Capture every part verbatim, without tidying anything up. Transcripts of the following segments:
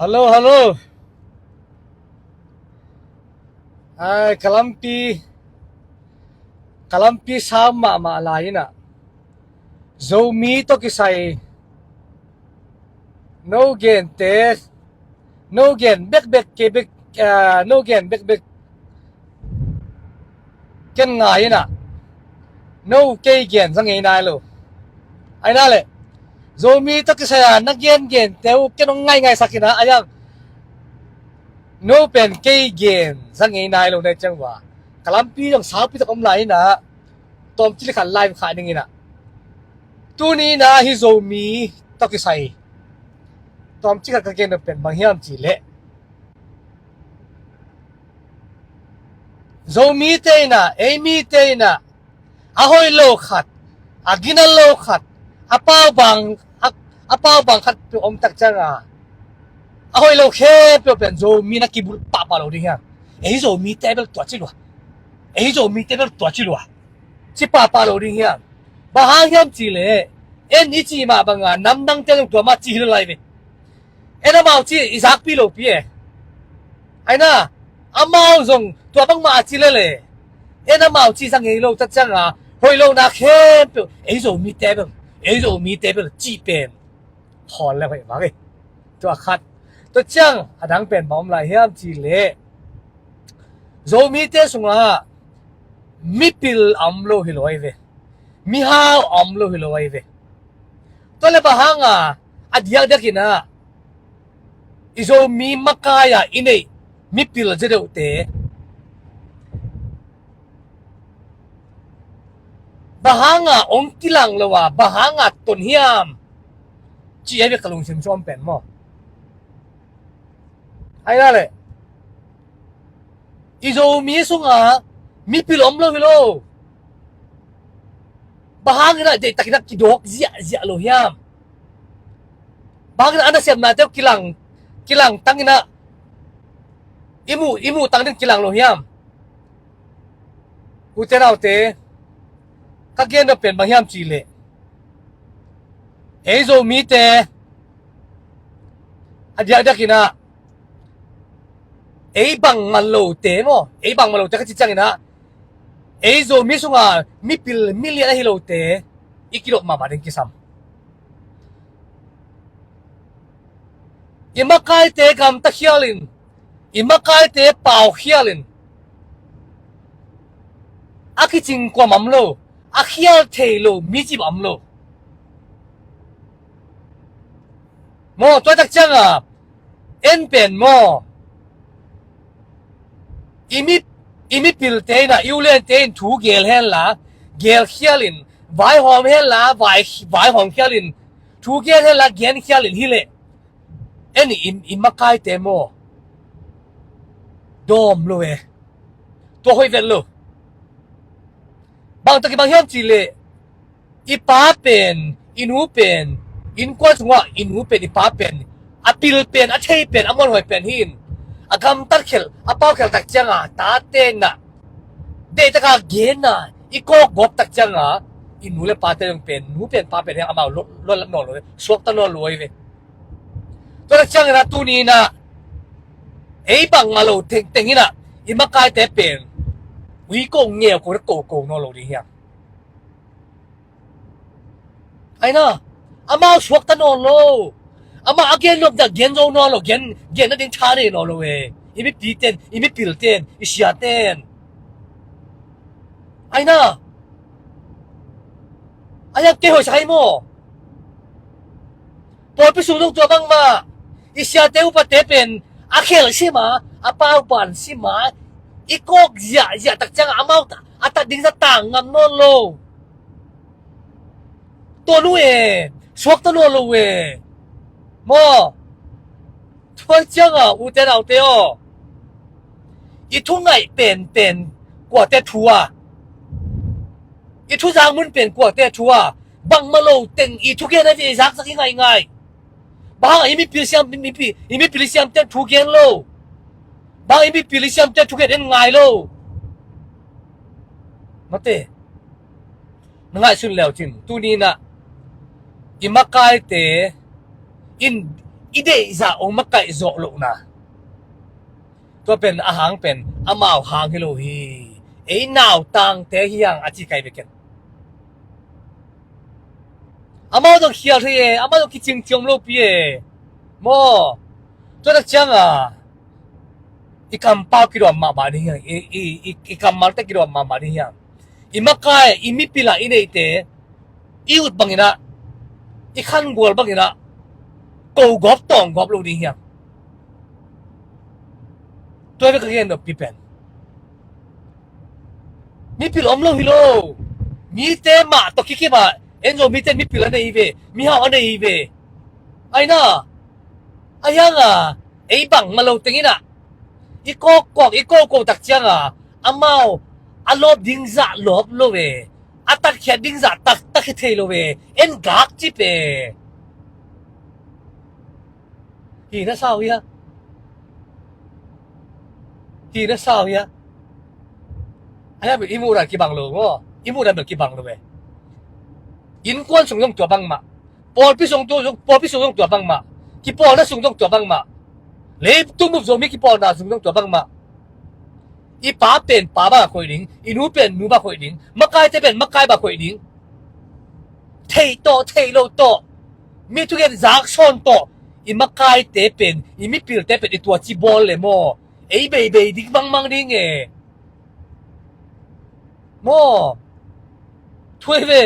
Hello, hello. Ai, ka lampi, ka lampi sam mahmah lai inah, Zomi tawh kisai no gente, no gen bekbek kei bek, ah, no gen bekbek ken ngai inah, no kei gen za ngei nai lo. Aina le, Zomi tawh kisai a na gen gente uh ken hong ngaingaisak inah, a iang no pen kei gen za ngei nai lo na ciang uh a, ka lampi zong saupi tak om lai inah, tawmcik le khat lai khah ning inah, tuni inah hih Zomi tawh kisai tawmcik khat ka gen uh pen bang hiam cih leh, Zomite inah, ei mite inah, a hoih lo khat, a gina lo khat, a paubang, a, a paubang khat peuh om tak cianga, a hoih lo khempeuh pen Zomi na kibulh pahpah lo ding hiam? Ei Zomite bel tua ci lua, ei Zomite bel tua ci lua, ci pahpah lo ding hiam? Bang hang hiam cih leh, en i cih mah banga namdangte zong tua mah ci hi lo lai ve. En amau ci i zakpih lopi e. Aina, amau zong tua bangmah a ci lel e. En amau ci za ngei lo tak cianga, hoih lo na khempeuh ei Zomite bel, ei Zomite bel cih pen thawn le hoih vang e. Tua khat. Tua ciang a dang pen bang om lai hiam cih leh, Zomite sungah mipil a om lo hi lo ahi ve. Mihau a om lo hi lo ahi ve. Tua le bang hanga a diakdiak inah i Zomi makai-a i neih mipil zia deuhte bang hanga hong kilang lo a, bang hanga ton hiam cih ahi ve ka lungsim sawm pen maw. Aina le, i Zomi sungah mipil om lo hi lo. Bang hangin ah deihtakin ah kidawk ziahziah lo hiam? Bang hangin ah a nasepnate uh kilang, kilang tangin ah i muh, i muh tang ding kilang lo hiam? Ute naute, ka gen nop pen bang hiam cih leh, ei Zomite a diakdiakin ah ei bangmah lote maw, ei bangmah lote ka cih ciangin ah ei Zomi sunga mipil milian ahi lote i kidop mahmah ding kisam. I makaite gamta khialin, i makaite pau khialin, a kicing kuam om lo, a khial thei lo mi cip om lo. Maw, tua tak cianga en pen maw, i mi, i mipilte in ah i uliante in thu gel henla, gel khialin, vaihawm henla, vai, vaihawm khialin, thu gel henla, gen khialin hileh en i, i makaite maw, dawm lo e. Tua hoih vet lo. Bang taki bang hiam cih leh, i pa pen, i nu pen, innkuan sungah i nu pen, i pa pen, a pil pen, a thei pen, a muanhuai pen hi-in, a gamtat khelh, a pau khelh tak cianga tate in ah deihtaka gen a i kawkgawp tak cianga i nu le pate zong pen, nu pen pa pen hiang amau lo, lo lat nawn lo, suakta nawn lo ahi ve. Tua tak ciangin ah tuni in ah ei bangmah lo tengteng in ah i makaite pen ui ko ngeu ko, ko ko nawn lo ding hiang. Aina, amau suakta nawn lo. Amah a gen nopna gen zo nawn lo, gen, gen nading tha nei nawn lo e. I mipiten, i mipilten, i siaten. Aina, a iang kei hoihsak hi maw? Pawlpi sung zong tua bangmah, i siate upate pen a khelh sima, a pauban sima, i kawk ziahziah tak ciangah amau a tat ding za tang ngam nawn lo. Tua nu e, suakta nawn lo e. Maw? Tua ciangah ute naute aw, i thu ngaih penpen kuate thu a, i thu zang mun pen kuate thu a, bangmah lo teng i thugen a ve, zakzak i ngaingai. Bang hang i mipil siam, mipi, i mipil i siamte thu gen lo? Bang hang i mipil i siamte thugen en ngai lo? Mate, na ngaihsun leucin tuni in ah i makaite in, i deihzah hong makaih zawh lohna. Tua pen a hang pen amau hang hi lo hi. Ei nautangte hi hang a ci kai bek ken. Amau zong khial thei e, amau zong kicing thiam lopi e. Maw, tua tak cianga i kampau kiduam mahmah ding hiang, i, i, i, i kammalte kiduam mahmah ding hiang. I makai, i mipila i neite i ut banginah, i khangual banginah ko gawp tawng gawp lo ding hiang. Tua hi ve ka gen doppi pen. Mipil om lo hi lo. Mite mah tawh kikip ah en zo mite mipil a nei hi ve, mihau a nei hi ve. Aina a hianga ei bang ma lo tenginah i kawkkawk i koko tak cianga amau a lawp ding zah lawp lo ve, a tatkhiat ding zah tak takkhiat thei lo ve. En gak cip e. Hi na sau hia? Hi na sau hia? Ahi a i muh dan kibang lo maw? I muh dan bel kibang lo ve. Innkuan sung zong tua bangmah. Pawlpi sung tu, pawlpi sung zong tua bangmah. Kipawlna sung zong tua bangmah. Leitung bup Zomi kipawlna sung zong tua bangmah. I pa pen pa bang a koih ding, i nu pen nu bang a koih ding, makaite pen makai bang a koih ding. Theih tawh theih loh tawh, mi thugen zak sawn tawh i makaite pen, i mipilte pen i tua ci bawl le maw? Ei beibei ding mangmang ding e. Maw, thuai ve.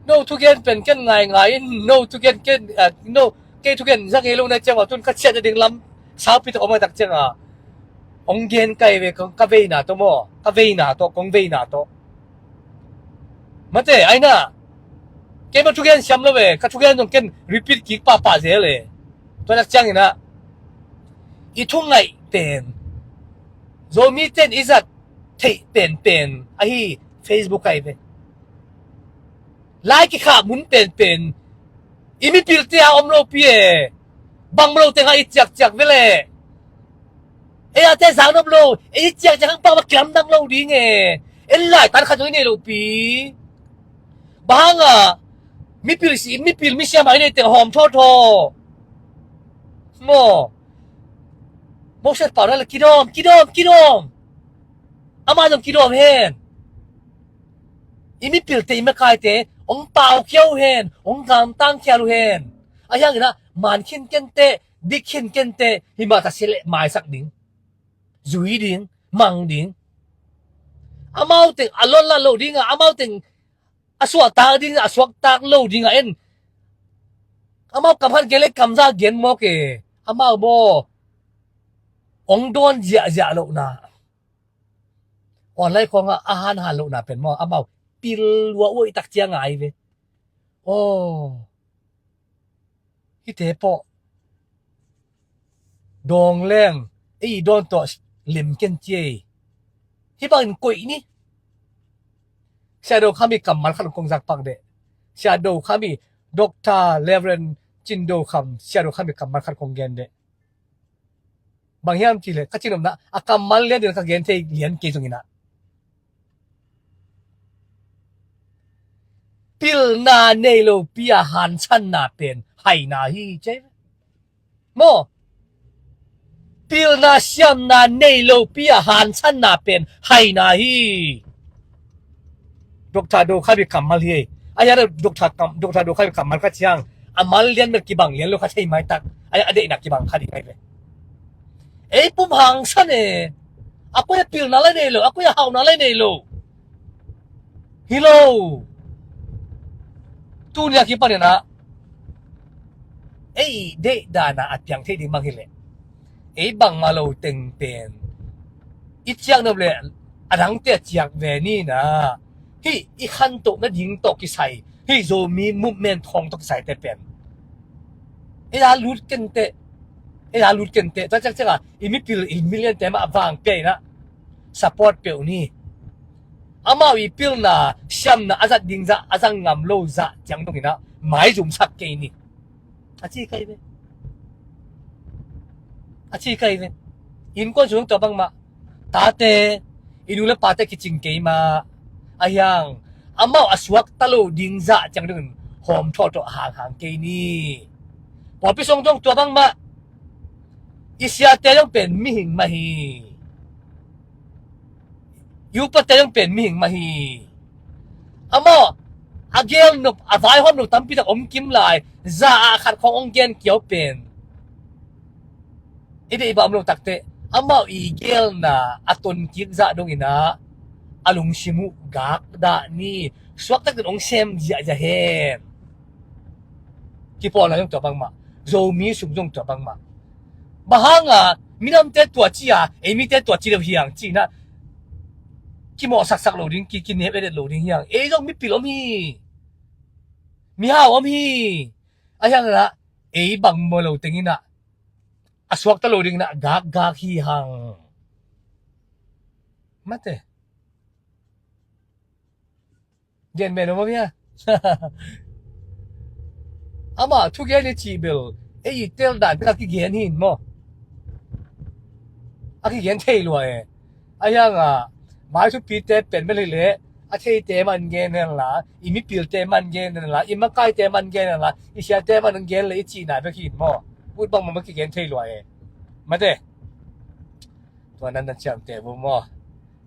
No thugen pen ken ngaingai in, no thugen ken, ah, no, kei thugen zang ei lo na ciang a tun ka ciat ding lam saupi tak om a tak ciang a. Ong gen kai ve ka veina tawh maw, ka veina tawh, kong veina tawh. Mate, aina. Kei ma thugen siam lo ve, ka thugen zong ken repeat kik pahpah zel e. Tua nak cianginah i thungaih pen Zomi ten i zat theih penpen ahi Facebook ahi ve. Lai kikhah mun penpen i mipilte a om lopi e. Bang ma lo tengah i ciakciak ve leh ei ate zang nop lo, ei ciakciak hang pah ma kilamdang lo ding e. En laitan khat zong i nei lopi. Bang hanga mipil si, mipil misiam a i nei teng hawm thawthaw. Maw, Moses pau na le kidawm, kidawm, kidawm. Amah zong kidawm hen. I mipilte i makaite ong pau khiau hen, ong gamtang khial uh hen. A hianginah man khin kenteh, dik khin kenteh, himah ta si leh maisak ding, zui ding, mang ding. Amau teng a lon la lo dinga, amau teng a suahtak ding, a suaktak lo dinga en. Amau kam han gen le kamza gen mawk e. Amau maw, ong dawn ziahziah lohna, online khawngah a hanhan lohna pen maw, amau pil uah uah i tak ciang a ai ve. Aw, hite pawh dawng leng ei dawn tawh lem ken ci ei. Hih bangin koih ni. Sia Do Kham i kammal khat kong zak pak deh. Sia Do Kham i, Doctor Reverend Cin Do Kham, Sia Do Kham i kammal khat kong gen deh. Bang hiam cih leh ka cihnopna a kammal lian ding ka gen thei lian kei zonginah, pilna nei lopi a hansanna pen haina hi ci. Maw, pilna siamna nei lopi a hansanna pen haina hi. Doctor Do Kham i kammal hi. A hian Doctor kam, Doctor Do Kham i kammal ka ciang a mal lian bel kibang lian lo kha thei maitak. A, a deihna kibang kha ding ai ve. Ei pum hangsan e. A koi a pilna lai nei lo, a koi a hauhna lai nei lo. Hi lo. Tunia kipaninah ei deih dana a piang thei ding bang hileh ei bangmah lo teng pen i ciak nop le a dangte a ciak ve nina. Hih i khantoh nading tawh kisai, hih Zomi movement thawng tawh kisaite pen ei a lut kenteh, ei a lut kenteh. Tua ciakciak a i mipil i million te mah a vang pia inah support peuh ni. Amau i pilna siamna a zat ding zah a zang ngam lo zah ciang donginah maizumsak kei ni. A ci kai ve. A ci kai ve. Innkuan sung tua bangmah tate, i nu le pate kicing kei mah a hiang amau a suakta lo ding zah ciang dongin pawm thawh thawh hanghang kei ni. Pawlpi sung zong tua bangmah. I siate zong pen mihing mah hi. I upate zong pen mihing mah hi. Amau a gel nop, a vaihawm lo tampi tak om kim lai. Za ah khat khawng hong gen kiau pen i deih bang om lo takteh amau i gelna a ton kik zah dongin ah a lungsim uh gak dah ni. Suaktakin hong sem ziahziah hen. Kipawlna zong tua bangmah. Zomi sung zong tua bangmah. Bang hanga minamte tua ci a, ei mite tua ci lo hiang ci-in ah kimawhsaksak lo ding, ki, kinep edet lo ding hiang. Ei zong mipil om hi. Mihau om hi. A hiang ah ei bang maw lo tengin ah a suakta lo dingin ah gakgak hi hang. Mate. Gen men om hia? Amah thugen i cih bel ei i tel dan ka kigen hi maw? A kigen thei lua e. A hiang ah mai thupite pen bel hi leh a theite man gen hen la, i mipilte man gen hen la, i makaite man gen hen la, i siate man gen le i cihna bek hi maw? Ut bangmah mah kigen thei lua e. Mate. Tua nan na ciamteh bu maw?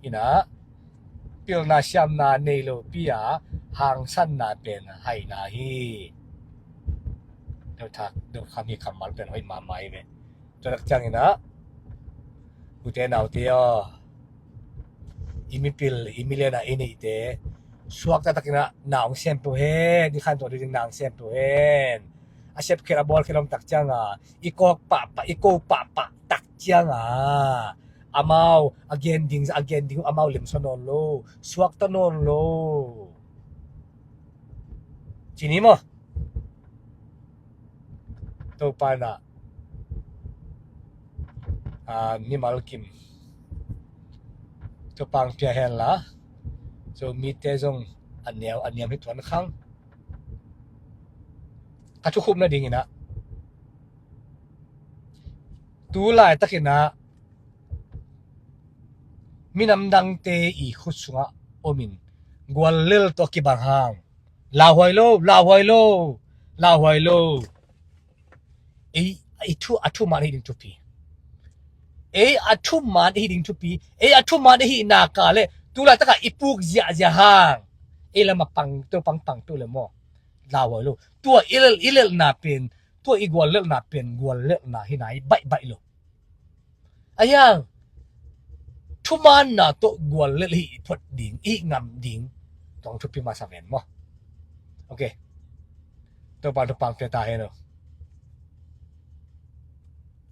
Ina pilna siamna nei lopi a hangsanna pen haina hi. Deuh thak deuh kham hi kammal pen hoih mahmah hi ve. Tua tak ciangin ah ute naute aw, i mipil i milen a i neihte suakta takin ah na hong sem peuh hen. I khantoh ding na hong sem peuh hen. A sepkhial a bawlkhial om tak cianga i kawk pahpah, i ko pahpah tak cianga amau a gen ding, a gen ding uh amau lemsa nawn lo, suakta nawn lo. Ci ni maw? Topa in ah, ah, mimal kim Topa hong pia hen la, Zomite zong a neu a niam hi tuan khang. Ka thukhupna dingin ah tu laitakin ah minam dangte i khut sungah omin guallel tawh kibang hang. Lauhuai lo, lauhuai lo, lauhuai lo. Ei, ei thu, a thuman hi ding thupi. Ei a thuman hi ding thupi. Ei a thuman hi nak leh tu laitakah i puk ziahziah hang. Ei lamah pang to, pang pang to le maw? Lauhuai lo. Tua i lel, i lelna pen, tua i guallelhna pen guallelhna hi nai baihbaih lo. A hiang thumanna tawh guallelh hi phot ding, i ngam ding. Tuang thupi masa ven maw? Ok. Topa thupang pia ta hen aw.